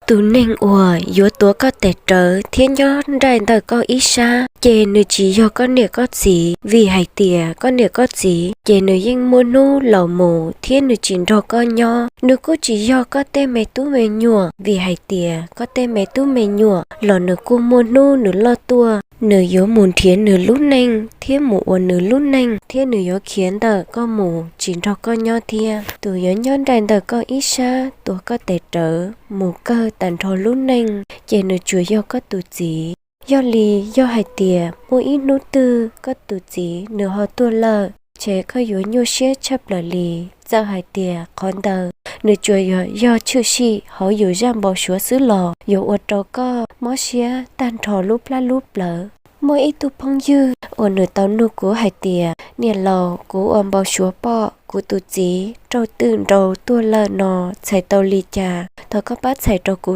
Tus neeg uas yuav tuav koj tes rawv thiab nyob nraim ntawm koj ib sab, ces nws tsis yog koj niam koj txiv, vim hais tias koj niam koj txiv ces nws yeej muaj hnub laus mus thiab nws tsis nrog koj nyob. Nws kuj tsis yog koj tej me tub me nyuam, vim hais tias koj tej me tub me nyuam los nws kuj muaj hnub nws loj tuaj. Nws yuav mus nrhiav nws lub neej thiab mus ua nws lub neej, thiab nws yuav khiav ntawm koj mus tsis nrog koj nyob thiab. Tus yuav nyob nraim ntawm koj ib sab tuav koj tes rawv mus kawg tag nrho lub neej, ces nws tsuas yog koj tus txiv. Yog li, yog hais tias muaj ib hnub twg koj tus txiv nws ho tuag lawm, ces koj yuav nyuaj siab tshaj plaws li. Txawm hais tias qhov ntawd nws tsuas yog, yog tshwm sim hauv yus zaj npau suav xwb los yuav ua rau koj mob siab tag nrho lub plab lub plawv. Muaj ib tug phooj ywg uas nws tau nug kuv hais tias, niam laus, kuv ua npau suav pom kuv tus txiv raug twm nrau tuag lawm no txhais tau li cas? Thov koj pab txhais rau kuv